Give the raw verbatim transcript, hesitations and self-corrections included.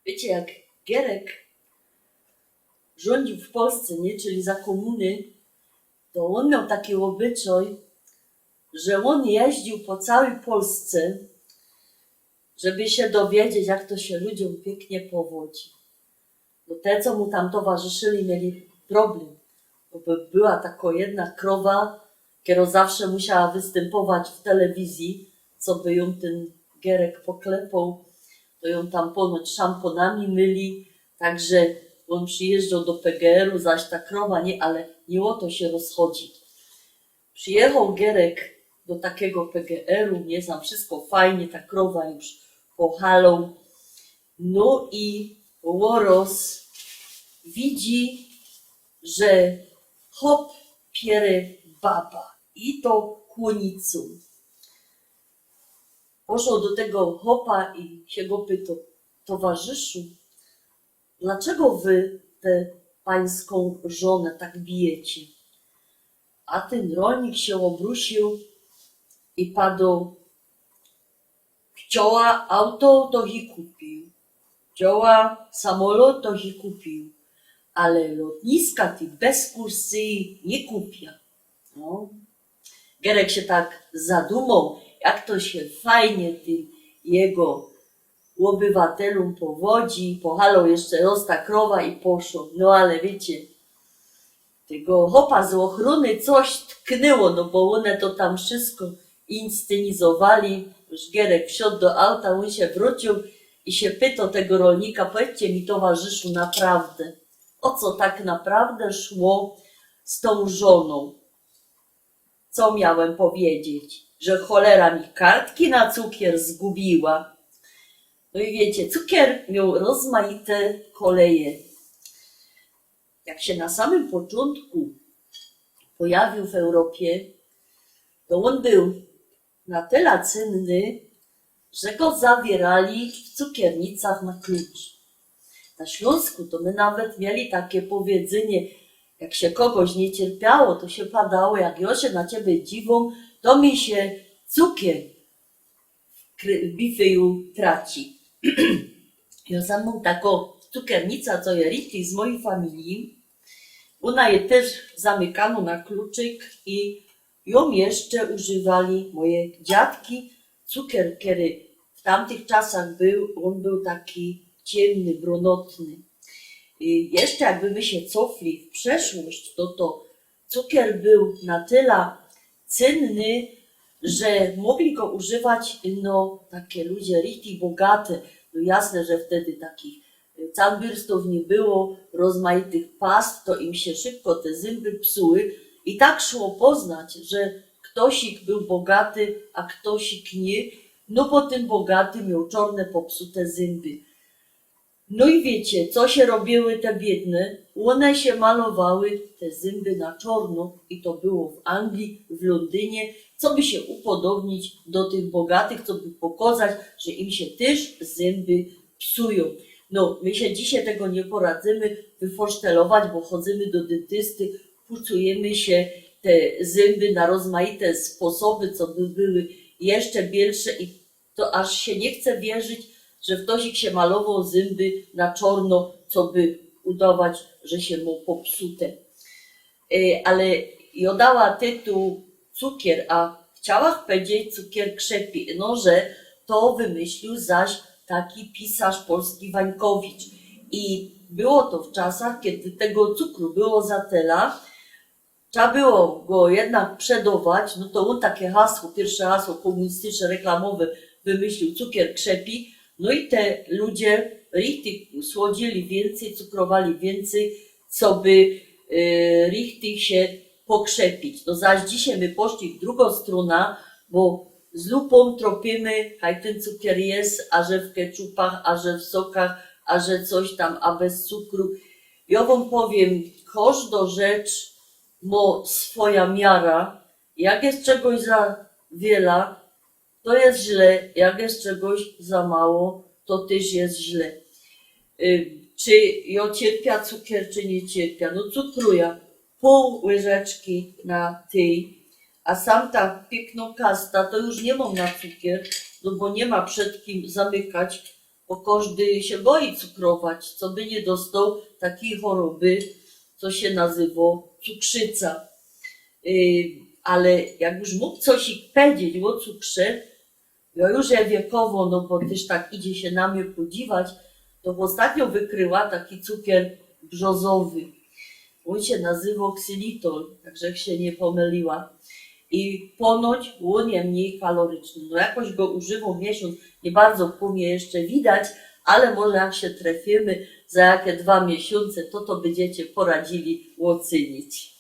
Wiycie, jak Gerek rzōndziōł w Polsce, niy, czyli za kōmuny, to ôn mioł taki ôbyczaj, że ôn jeździōł po cołkij Polsce, żeby sie dowiedzieć, jak to sie ludziōm piyknie powodzi. No te, co mu tam towarzyszyli, mieli problym, bo by była tako jedna krowa, kero zawsze musiała wystympować w telewizji, co by jōm tyn Gerek poklepoł, to jōm tam ponoć szampōnami myli, tak że ôn przijyżdżoł do P G R-u, zaś ta krowa niy, ale niy ô to sie rozchodzi. Przijechoł Gerek do takigo P G R-u, niy, tam wszysko fajnie, ta krowa już po haloł. No i ôroz widzi, że chop piere baba i to kłōnicōm. Poszoł do tego chopa i sie go pytoł: „Towarzyszu, dlaczego wy tę pańską żonę tak bijecie?” A tyn rolnik sie ôbrusiōł i padoł: „Chciała auto, to ji kupił. Chciała samolot, to ji kupił. Ale lotniska ty bez kursy niy kupia”. No. Gerek sie tak zadumoł, jak to sie fajnie tym jego ôbywatelōm powodzi, pohaloł jeszcze roz ta krowa i poszoł. No ale wiycie, tego chopa z ôchrōny coś tknyło, no bo ône to tam wszysko inscynizowali. Już Gerek wsiodł do auta, ôn sie wrōciōł i sie pytoł tego rolnika: „Powiedzcie mi, towarzyszu, naprawdę, ô co tak naprawdę szło z tōm żonōm?” „Co miałem powiedzieć? Że cholera mi kartki na cukier zgubiła?” No i wiycie, cukier mioł rozmaite koleje. Jak sie na samym poczōntku pojawiōł w Europie, to ôn bōł na tela cynny, że go zawierali w cukiernicach na klucz. Na Ślōnsku to my nawet mieli takie powiedzynie, jak sie kogoś niy cierpiało, to sie padało: „Jak jo sie na ciebie dziwōm, to mi sie cukier w kry-, w bifyju traci”. Jo sam mōm tako cukiernica, co je richtig z mojij familije. Ôna je tyż zamykanŏ na kluczyk i jōm jeszcze używali moje dziadki. Cukier, kery w tamtych czasach bōł, ôn bōł taki ciymny, brōnotny. I jeszcze jakby my sie cofli w przeszłość, to, to cukier bōł na tela cynny, że mogli go używać ino takie ludzie richtig bogate. No jasne, że wtedy takich, y, zahnbürstōw niy było, rozmaitych past, to im sie szybko te zymby psuły i tak szło poznać, że ktosik bōł bogaty, a ktosik niy, no bo tyn bogaty mioł czŏrne, popsute zymby. No i wiycie, co sie robiły te biydne? Ône sie malowały te zymby na czŏrno i to było w Anglii, w Lōndynie, coby sie upodobnić do tych bogatych, coby pokŏzać, że im sie tyż zymby psujōm. No, my sie dzisiej tego niy poradzymy wyforsztelować, bo chodzymy do dyntysty, pucujymy sie te zymby na rozmaite sposoby, coby były jeszcze bielsze i to aż sie niy chce wierzyć, że ftosik sie malowoł zymby na czŏrno, coby udować, że sie mŏ popsute. E, ale jŏ dała tytuł cukier, a chciałach powiedzieć cukier krzepi, no, że to wymyślił zaś taki pisŏrz polski Wańkowicz. I było to w czasach, kedy tego cukru było za tela, trzeba było go jednak przedować, no to ôn takie hasło, piyrsze hasło kōmunistyczne, reklamowe wymyślił, cukier krzepi, no i te ludzie richtig słodzili wiyncyj, cukrowali wiyncyj, coby, e, richtig sie pokrzepić. No zaś dzisiej my poszli w drugõ strōna, bo z lupōm tropimy, kaj tyn cukier je, a że w ketchupach, a że w sokach, a że coś tam, a bez cukru. Jŏ wōm powiym, kożdŏ rzecz mŏ swoja miara. Jak je czegoś za wiela, to je źle, jak je czegoś za mało, to tyż je źle. Y, czy jŏ cierpia cukier, czy niy cierpia? No cukruja pōł łyżeczki na tyj, a sam ta piyknŏ kasta to już niy mōm na cukier, no bo niy ma przed kim zamykać, Bo kożdy sie boi cukrować, coby niy dostoł takij choroby, co sie nazywo cukrzyca. Yy, ale jak już mōg coś powiedzieć ô cukrze, jo już je wiekowo, no bo tyż tak idzie sie na mie podziwać, to ôstatnio wykryła taki cukier brzozowy. Ôn sie nazywo xylitol, tak żech sie niy pomyliła. I ponoć ôn je mnij kaloryczny. No jakoś go używōm miesiōnc, niy bardzo ku mie jeszcze widać, ale może jak sie trefimy za jakie dwa miesiōnce, to to bydziecie poradzili ôcynić.